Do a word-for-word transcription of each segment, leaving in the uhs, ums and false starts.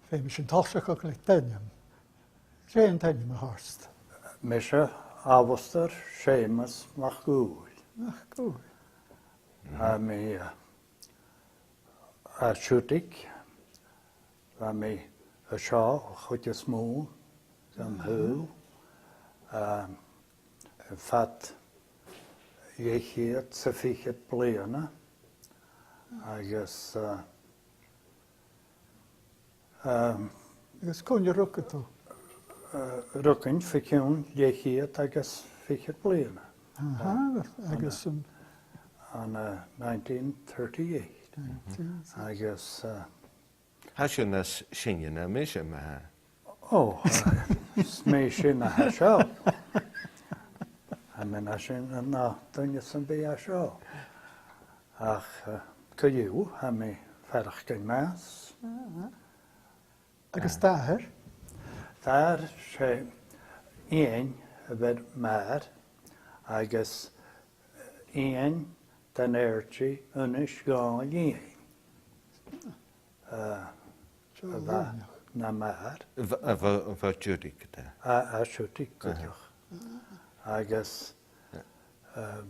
Feumaidh sinn tòiseachadh le d' ainm. Dè an t-ainm a th' ort? Mise Alasdair Seumas MacDhùghaill. MacDhùghaill. Tha mi, eh, à Siùdaig, bha mi an seo a' chuid as motha den t-saoghal, eh, fad leth-cheud 's a fichead bliadhna, agus, eh, Ehm, agus cuin a rugadh tu? Eh, rugadh mi bho chionn leth-cheud agus fichead bliadhna. Aha, agus an, an, eh, nineteen thirty-eight. Nineteen thirty-eight. Agus, eh, tha sin nas sine na mise, ma-thà. Ò, eh, 's mi sin a tha seo. Tha mi nas sine na duine sam bith a tha seo. Ach, eh, co-dhiù, tha mi faireachdainn math. Agus d' athair? D' athair, 's e Iain a bh' air m' athair, agus Iain den Eardaidh Aonghais Dhòmhnaill Iain. Eh, seo a bha na m' athair. A bha, a bha, a bha à Siùdaig, tha? À, à Siùdaig cuideachd. Agus, eh,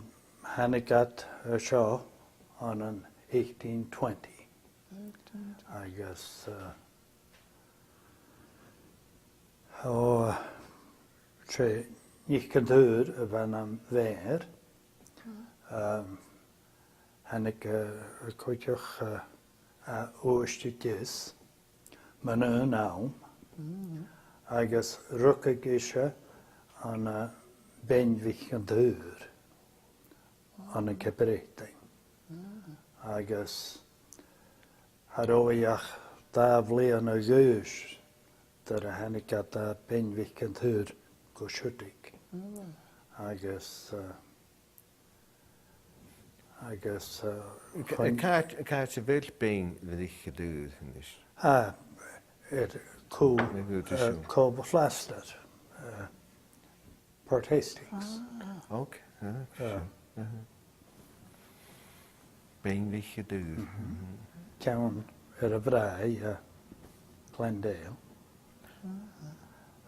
thàinig iad, eh, seo ann an eighteen twenty. Eighteen twenty. Agus, eh, ò, 's e Nic an t-Saoir a bha nam mhàthair. Ehm, thàinig, eh, cuideachd, eh, à Uibhist a Deas mun aon àm, agus rugadh ise ann am Beinn Mhic an t-Saoir, ann an Ceap Breatainn. Agus cha robh i ach dà bhliadhna a dh'aois nuair a thàinig iad à Beinn Mhic an t-Saoir gu Siùdaig. Agus, eh, agus, eh, càit, càit a bheil Beinn Mhic an t-Saoir a-nis? Ah, air cù, air cù Cobh Flastair, eh, Port Hastings. Ah. Ok, ah, sin. Beinn Mhic an t-Saoir. Ceann air a' bhràigh, eh, Glendale.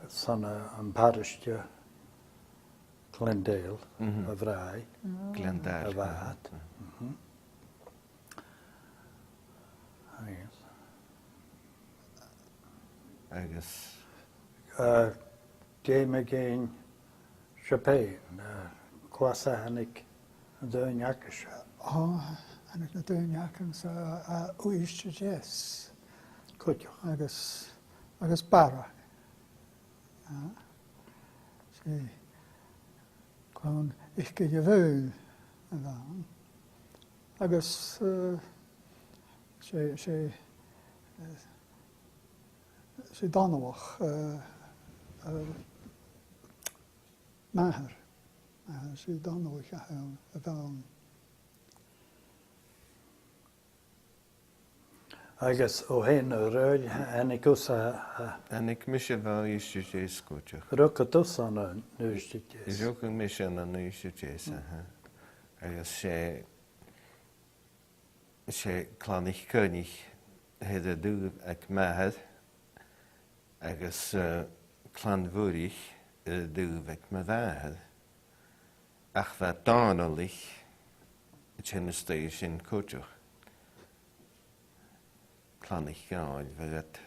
'S ann, eh, am paraiste Glendale a bhràigh. Glendale. A bha iad. Agus? Agus, eh, dè mu dheidhinn sibh fhèin, eh, cò às a thàinig na daoine agaibhse? Ò, thàinig na daoine agamsa à, à Uibhist a Deas. Cuideachd. Agus, agus Barraigh. Ah, 's e Clann Mhic a' Bhùirn a bh' ann. Agus, eh, 's e, 's e, eh, 's e Dòmhnallach, eh, eh, m' athair. Eh, 's e Dòmhnallach a, a bh' ann. Agus thu fhèin, a Dhòmhnaill, thàinig thusa à, à... Thàinig mise à Uibhist a Deas cuideachd. Rugadh tusa ann an Uibhist a Deas? Rugadh mise ann an Uibhist a Deas, aha. Agus 's e, 's e Clann 'ic Coinnich a th' air an taobh aig m' athair, agus, eh, Clann Mhuirich air an taobh aig mo mhàthair. Ach bha Dòmhnallaich a' tighinn a-staigh an sin cuideachd. Clann 'ic Dhòmhnaill, bha iad,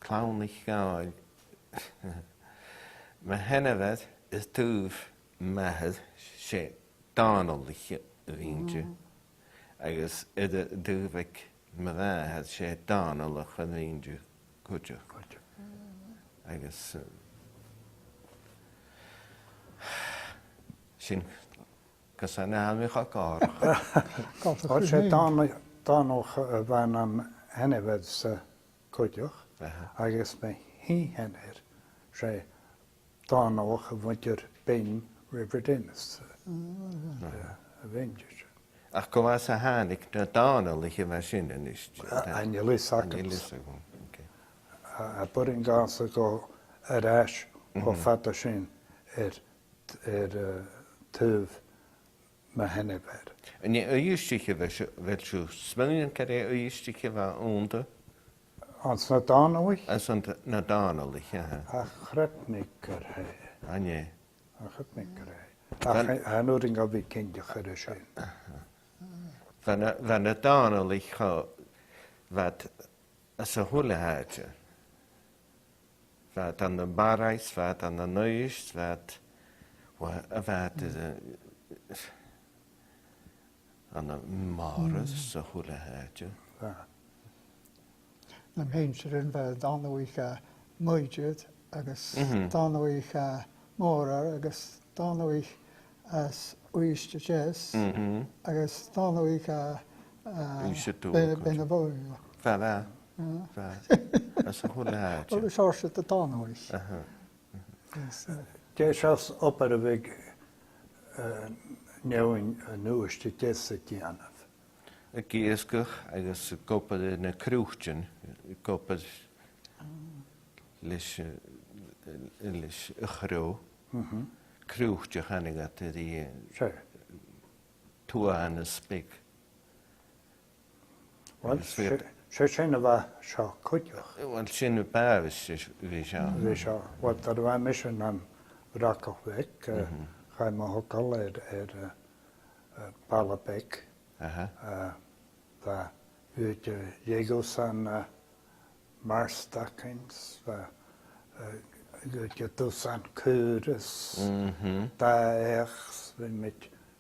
Clann 'ic Dhòmhnaill. Mo sheanmhair air taobh m' athar, 's e Dòmhnallaich a bh' innte. Agus air an taobh aig mo mhàthair, 's e Dòmhnallach a bh' innte cuideachd. Cuideachd. Agus, eh, sin cus an àm a chaidh a chur. Ò, 's e Dòmhnall-, Dòmhnallach a bha nam sheanmhair-sa cuideachd, agus mo shinn-seanair, 's e Dòmhnallach a mhuinntir Beinn River Denys, eh, a bh' innte. Ach cò às a thàinig na Dòmhnallaich a bha sin a-nis? A, chan eil fhios agamsa. Chan eil fhios agam, ok. A, a b' urrainn dhomhsa a dhol air ais cho fada sin air, air, eh, taobh mo sheanmhair. An e Uibhistich a bha si-, a bheil sibh a' smaoineachadh gur e Uibhistich a bha annta? Anns na Dòmhnallaich? Anns an, na Dòmhnallaich, aha. Ach chreid mi gur e. An e? Ach chreid mi gur e. Ach chan urrainn dhomh a bhith cinnteach air sin. Bha na, bha na Dòmhnallaich cho, bha iad anns a h-uile h-àite. Bha iad ann am Barraigh, bha iad ann an Uibhist, bha iad, bha, bha iad, eh, ann am Mòrar, anns a h-uile h-àite. Bha. Na sinnsearan, bha Dòmhnallaich à Maighdeann agus Dòmhnallaich à Mòrar agus Dòmhnallaich às Uibhist a Deas agus Dòmhnallaich à, à Uibhist a Tuath, Beinn, Beinn na Faoghla. Bha, bha. Bha. Anns a h-uile h-àite. Uill, seòrsa de Dhòmhnallaich. Aha. Is, eh, dè seòrsa obair a bhiodh, eh, Neamhainn an Uibhist a Deas a' dèanamh? Ag iasgach agus ag obair air na croitean, ag obair leis, eh, leis a' chrodh. Croit a chanadh iad ri, eh, tuathanas beag. Uill, 's e, 's e sin a bha seo cuideachd. Uill, sin a b' àbhaist a bhith seo. Bha seo, uill, nuair a bha mise nam bhrogach bheag, eh, chaidh mo thogail air, air, eh, eh, baile beag. Aha. Eh, bha, bhiodh tu a' leigeil san, eh, mart againn, bha, eh, bhiodh tu a' dol san caora is dà each, bhiodh mi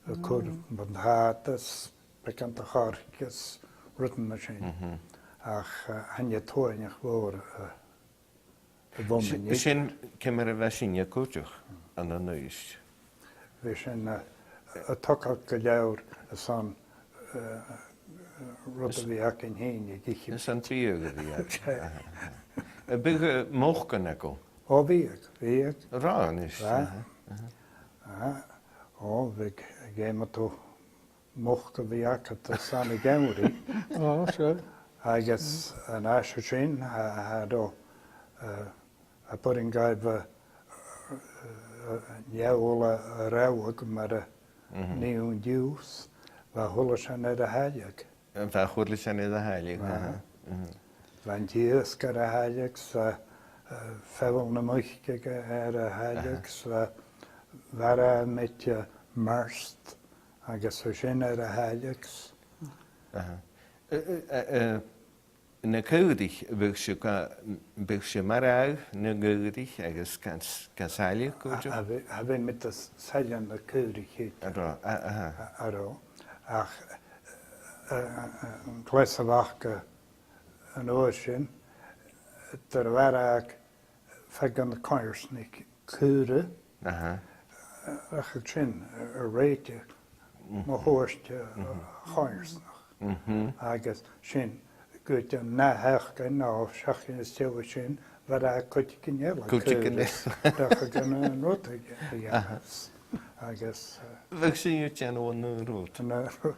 a' cur buntàta is beagan de choirce is rudan mar sin. Ach, eh, chan e tuathanach mhòr, eh, a bh' ann. Sin, sin ciamar a bha sinne cuideachd ann an Uibhist. Bha sinn, eh, a' togail gu leòr airson, eh, rud a bh' againn fhìn ag ithe. Airson biadh a bhith againn. Aha, aha. Am biodh, eh, mucan agaibh? Ò, bhiodh, bhiodh. An robh a-nis? Bha. Aha, aha. Ah, ò, bhiodh, dh'fheumadh tu muc a bhith agad airson a' gheamhraidh. Ò, sure. Agus an àite sin, tha, tha, eh, a b' urrainn dhaibh, eh, eh, neul a, a reothadh mar a nì thu an-diugh, bha a h-uile sìon air a thailleadh. Bha a h-uile sìon air a thailleadh, aha. Bha an t-iasg air a thailleadh, 's, eh, feòil na muice air a thailleadh, 's, eh, bha, bha mart agus bha sin air a thailleadh. Aha. Eh, eh, eh, eh, na caoraich, am biodh sibh ga, am biodh sibh a' marbhadh na caoraich agus gan s-, gan sailleadh cuideachd? A, a bhi-, a bhiodh mi a' sailleadh nan caoraich idir. An robh, a, aha. A, an robh. Ach, eh, eh, eh, an cleas a bh' aca, eh, an uair sin, eh, nuair a mharbhadh feadhainn de choimhearsnaich caora, aha, eh, rachadh sin, eh, a rèite mun cuairt, eh, a' choimhearsnachd. Agus sin, gu dè an ath sheachdain no seachdain às dèidh sin, mharbhadh cuideigin eile caora. Cuideigin eile. Rachadh gun an rud a dhèanamh. Agus, eh, bhiodh sibh a' dèanamh an aon rud. An aon rud.